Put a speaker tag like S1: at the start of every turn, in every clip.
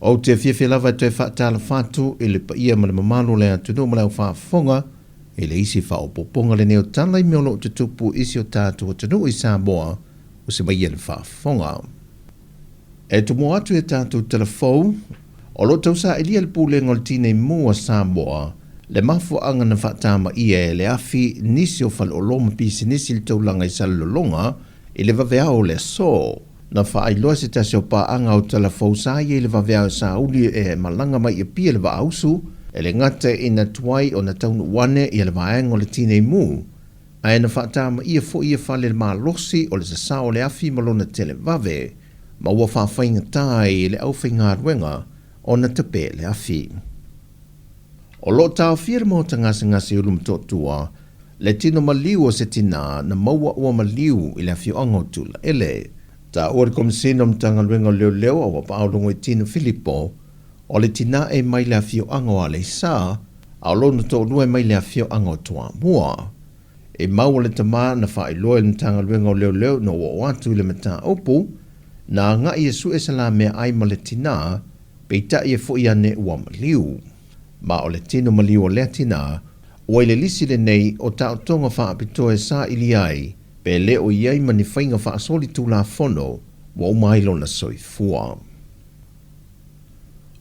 S1: Ou te fiafia lava e toe faatalofa atu i le paia ma le mamalu o le atunuu ma le aufaafofoga i le isi faaopoopoga lenei o tala i mea o lo o tutupu i si o tatou atunuu i Samoa ua se mai ia le faafofoga. E tumua atu i a tatou tala fou, o lo o tausailia le Pulega o le Tinei Mu a Samoa le mafuaaga na faatamaia e le afi nisi o faleoloa ma pisinisi i le taulaga i Salelologa i le vaveao o le aso. Na faailoa se tasi o paaga o tala fou sa ia i le vaveao e sauli e malaga mai i Apia le Vaaausu, e le gata ina tuai ona taunuu ane ia le vaega o le Tinei Mu, ae na faatamaia foi ia fale le malosi o le sasao o le afi ma lona televave, ma ua faafaigata ai i le aufaigaluega ona tape le afi. O lo o taofia le maota gasegase i Ulumotootua le tino maliu o se tinā na maua ua maliu i le afioaga o Tulaele. Taua le Komesina o Matagaluega o Leoleo a ua paologoitino Filipo o le tinā e mai le afioaga o Aleisa a o lona toalua e mai le afioaga o Toamua. E maua le tama na faailoa i le Matagaluega o Leoleo ina ua oo atu i le mataupu, na agai e sue se la meaai ma le tinā, peitai e foʻi ane ua maliu. Ma o le tino maliu o lea tinā, ua i le lisi lenei o taotoga faapitoa e saili ai pe le o i ai ma ni faiga faasolitulafono ua uma ai lona soifua.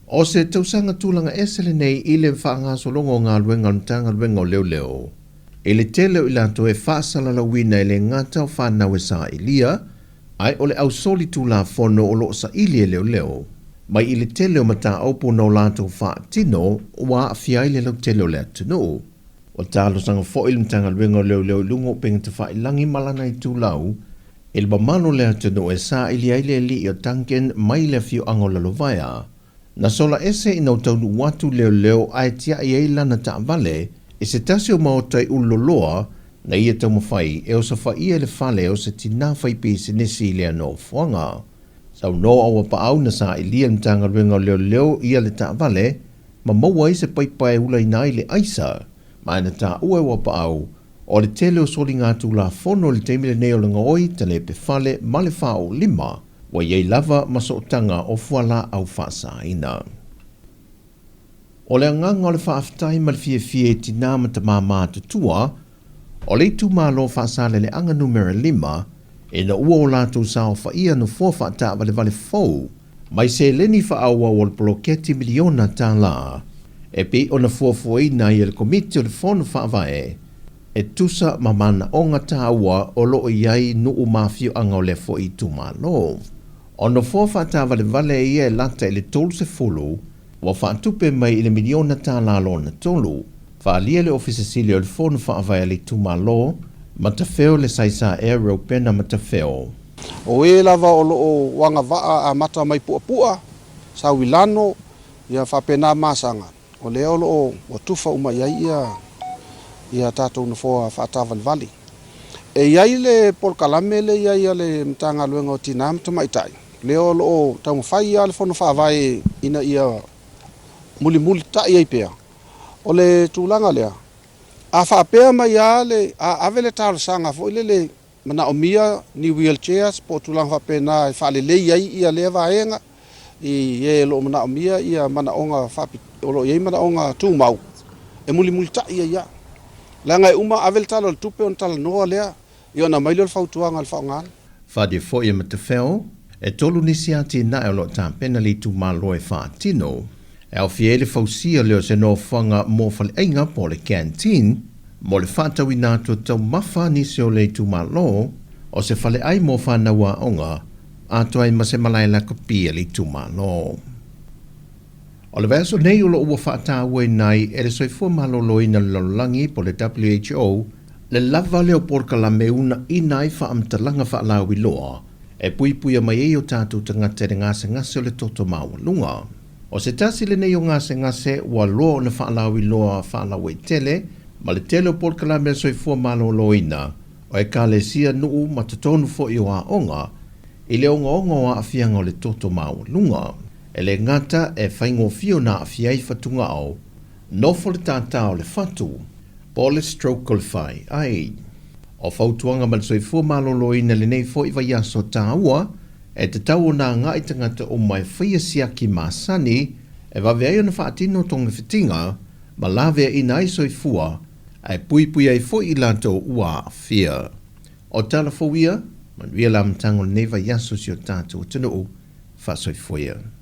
S1: O se tausaga tulaga ese lenei i le faagasologa o galuega a le Matagaluega o Leoleo i le tele o i latou e faasalalauina e le gata o fanau e sailia ae o le ausolitulafono o lo o saili e leoleo mai i le tele o mataupu na o latou faatino ua aafia ai le lautele o le atunuu. Ua talosaga foi le Matagaluega o Leoleo i luga o upega tafailagi ma lana itulau i le mamalu o le atunuu e saili ai le alii o Duncan mai le afioaga o Lalovaea. Na sola ese ina ua taunuu atu leoleo ae tiai ai lana taavale i se tasi o maota i Ululoloa na ia taumafai e osofaia i le fale o se tinā faipisinisi i lea nofoaga. Saunoa ua paau na sailia e le Matagaluega o Leoleo ia le taavale ma maua ai se paipa e ulaina ai le aisa, ma na taua e ua paau o le tele o soligatulafono i le taimi lenei o le gaoi talepe fale ma le faaoolima ua i ai lava ma sootaga o fualaau faasaina. O le agaga o le faafetai ma le fiafia i tinā ma tamā matutua o le itumalo Faasaleleaga Numera 5 ina ua o latou saofaia nofoa faataavalevale fou mai seleni faaauau o le poloketi miliona tālā e pei ona fuafuaina ai e le Komiti o le Fono Faavae e tusa ma manaoga tāua o lo o i ai nuu ma afioaga o lea foi itumalo. O nofoa faataavalevale ia e lata i le 30 ua faatupe mai i le miliona tālā lona tolu. Faaalia le Ofisa Sili o le Fono Faavae a le itumalo, Matafeo Lesaisaea Reupena Matafeo.
S2: O e lava o lo o agavaa amata mai Puapua, Sauilano, ia faapena Masaga, o lea o lo o ua tufa uma i ai ia ia tatou nofoa faataavalevale. E i ai le polokalame lea e i ai a le Matagaluega o Tina ma Tamaitai, lea o lo o taumafai lava le Fono Faavae ina ia mulimulitai ai pea. O le tulaga lea, a faapea mai lava le, a ave le talosaga foi lele manaomia ni wheelchairs po o tulaga faapena e faalelei ai ia lea vaega i e o lo o manaomia ia manaoga o lo o i ai manaoga tumau e mulimulitai ai lava. Leaga e uma ave le Tala o le Tupe ona talanoa lea ia ona aumai lea o le fautuaga i le faaaogaina.
S1: Fadi foi e Matafeo, e tolu nisi atinae o lo o tapena le itumalo e faatino. E aofia ai le fausia lea o se nofoaga mo faleaiga po o le canteen, mo le faatauina atu o taumafa nisi o le itumalo, o se faleai mo fanau aoga, atoa ai ma se malae lakapi a le itumalo. O le vaiaso nei o lo o ua faatauaina ai e le Soifua Maloloina o le Lalolagi po o le WHO le lava lea o polokalame e uunaina ai faamatalaga faalauiloa e puipuia mai ai o tatou tagata i le gasegase o le toto maualuga. O se tasi lenei o gasegase ua loa ona faalauiloa faalauaitele ma le tele o polokalame a le Soifua Maloloina o Ekalesia, nuu ma totonu foi o aoga i le ogaoga o aafiaga o le toto maualuga. E le gata e faigofie ona aafia ai fatugao, nofo le tātā o le fatu, po o le stroke o le whai ai. O fautuaga ma le soifua maloloina i lenei foi vaiaso taua, E tatau ona agai tagata uma e faia siaki masani e vave ai ona faatino togafitiga ma laveaina ai soifua ae puipui ai foi i latou ua aafia. O tala fou ia, manuia le amataga o lenei vaiaso i si o tatou atunuu. Faasoifua ia.